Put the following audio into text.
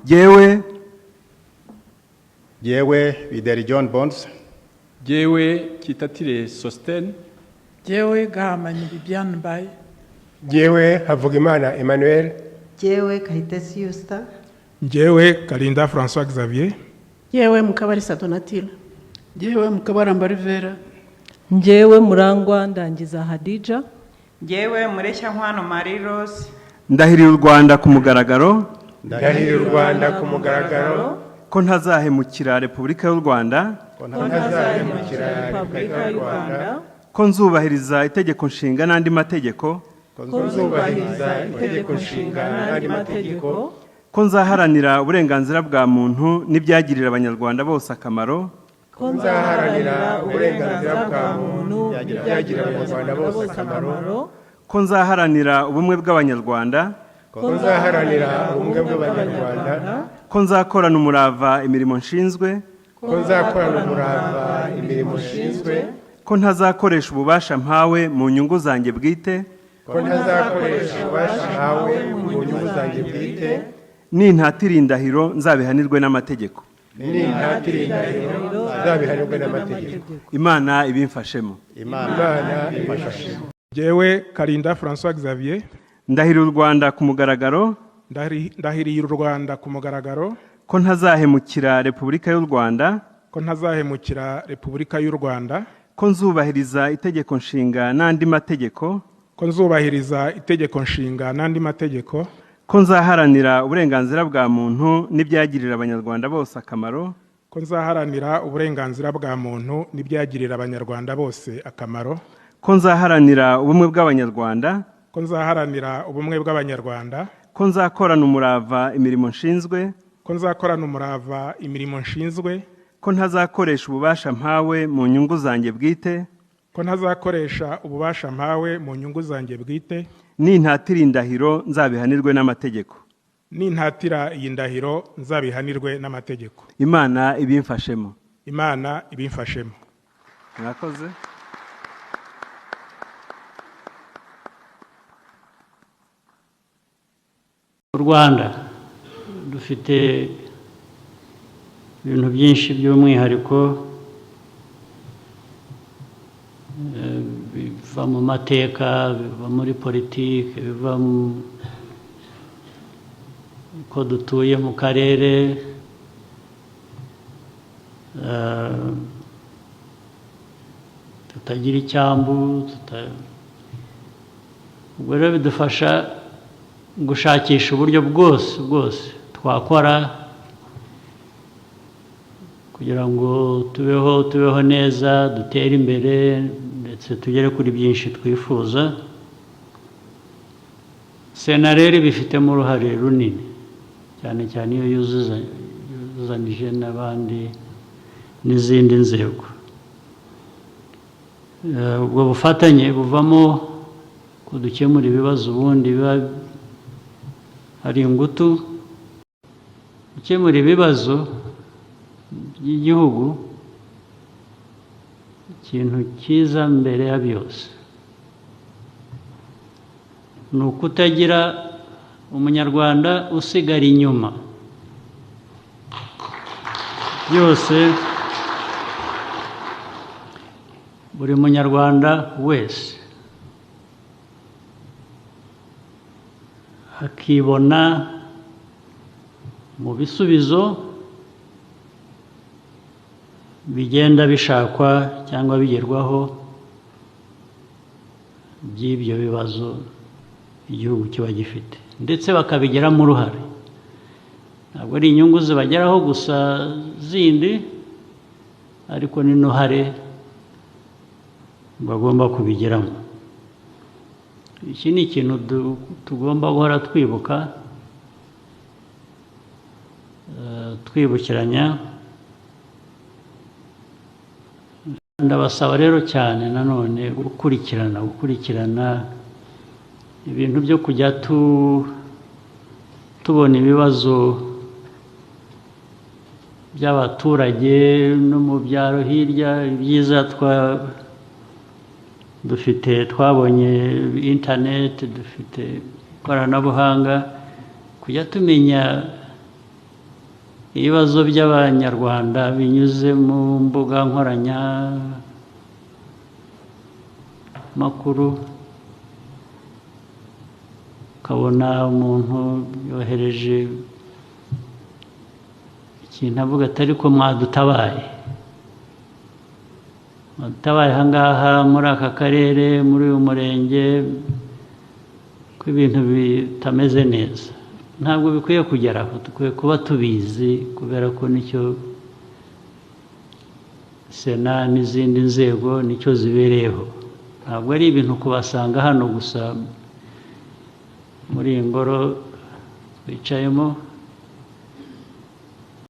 Jyewe. Jyewe Bideri John Bonds. Jyewe Kitatire Sosthène. Jyewe Gahamanyi Bibiane Mbaye. Jyewe Havugimana Emmanuel. Jyewe Kayitesi Yusta. Njyewe Kalinda François Xavier. Yewe Mukabarisa Donatille. Jyewe Mukabaramba Rivera. Njyewe Murangwa Ndangiza Hadija. Jyewe Mureshyankwano Marie Rose. Ndahiriye u Rwanda ku mugaragaro. Ndahiriye u Rwanda ku mugaragaro. Ko ntazahemukira Repubulika y'u Rwanda. Ko ntazahemukira Repubulika y'u Rwanda. Ko nzubahiriza Itegeko Nshinga n'andi mategeko. Ko nzubahiriza Itegeko Nshinga n'andi mategeko. Ko nzaharanira uburenganzira bwa muntu n'ibyagirira Abanyarwanda bose akamaro. Ko nzaharanira uburenganzira bwa muntu n'ibyagirira Abanyarwanda bose akamaro. Ko nzaharanira ubumwe bw'Abanyarwanda. Ko nzaharanira ubumwe bw'Abanyarwanda. Ko nzakorana umurava imirimo nshinzwe. Ko nzakorana umurava imirimo nshinzwe. Ko ntazakoresha ububasha mpawe mu nyungu zanjye bwite. Ko ntazakoresha ububasha mpawe mu nyungu zanjye bwite. Nintatira indahiro nzabihanirwe n'amategeko. Nintatira indahiro nzabihanirwe n'amategeko. Imana ibimfashemo. Imana ibimfashemo. Jyewe Kalinda François Xavier. Ndahiriye u Rwanda ku mugaragaro. Ndahiriye u Rwanda ku mugaragaro. Ko ntazahemukira Repubulika y'u Rwanda. Ko ntazahemukira Repubulika y'u Rwanda. Ko nzubahiriza Itegeko Nshinga n'andi mategeko. Ko nzubahiriza Itegeko Nshinga n'andi mategeko. Ko nzaharanira uburenganzira bwa muntu n'ibyagirira Abanyarwanda bose akamaro. Ko nzaharanira uburenganzira bwa muntu n'ibyagirira Abanyarwanda bose akamaro. Ko nzaharanira ubumwe bw'Abanyarwanda. Ko nzaharanira ubumwe bw'Abanyarwanda. Ko nzakorana umurava imirimo nshinzwe. Ko nzakorana umurava imirimo nshinzwe. Ko ntazakoresha ububasha mpawe mu nyungu zanjye bwite. Ko ntazakoresha ububasha mpawe mu nyungu zanjye bwite. Nintatira indahiro nzabihanirwe n'amategeko. Nintatira iyi ndahiro nzabihanirwe n'amategeko. Imana ibimfashemo. Imana ibimfashemo. Mwakoze. U Rwanda dufite ibintu byinshi by'umwihariko biva mu mateka, biva muri politiki, biva ko dutuye mu karere, tutagira icyambu, ubwo rero bidufasha gushakisha uburyo bwose bwose twakora kugira ngo tubeho neza, dutere imbere, ndetse tugere kuri byinshi twifuza. Sena rero ibifitemo uruhare runini, cyane cyane iyo yuzuzanije n'abandi n'izindi nzego. Ubwo bufatanye buvamo ko dukemura ibibazo ubundi biba ari ingutu. Gukemura ibibazo by'igihugu, ikintu cyiza mbere ya byose ni ukutagira Umunyarwanda usigara inyuma. Byose buri Munyarwanda wese akibona mu bisubizo bigenda bishakwa cyangwa bigerwaho by'ibyo bibazo igihugu kiba gifite, ndetse bakabigiramo uruhare. Ntabwo ari inyungu zibageraho gusa zindi, ariko n'uruhare bagomba kubigiramo. Iki ni ikintu tugomba guhora twibuka, twibukiranya. Ndabasaba rero cyane nanone gukurikirana ibintu byo kujya tubona ibibazo by'abaturage no mu byaro hirya. Ibyiza dufite, twabonye internet, dufite ikoranabuhanga, kujya tumenya Ibibazo by'Abanyarwanda binyuze mu mbuga nkoranya-makuru, ukabona umuntu yohereje ikintu avuga ati ariko mwadutabaye, mwadutabaye aha ngaha muri aka karere, muri uyu murenge, ko ibintu bitameze neza. Ntabwo bikwiye kugera aho, dukwiye kuba tubizi, kubera ko nicyo Sena n'izindi nzego nicyo zibereyeho. Ntabwo ari ibintu kubasanga hano gusa muri iyi ngoro twicayemo.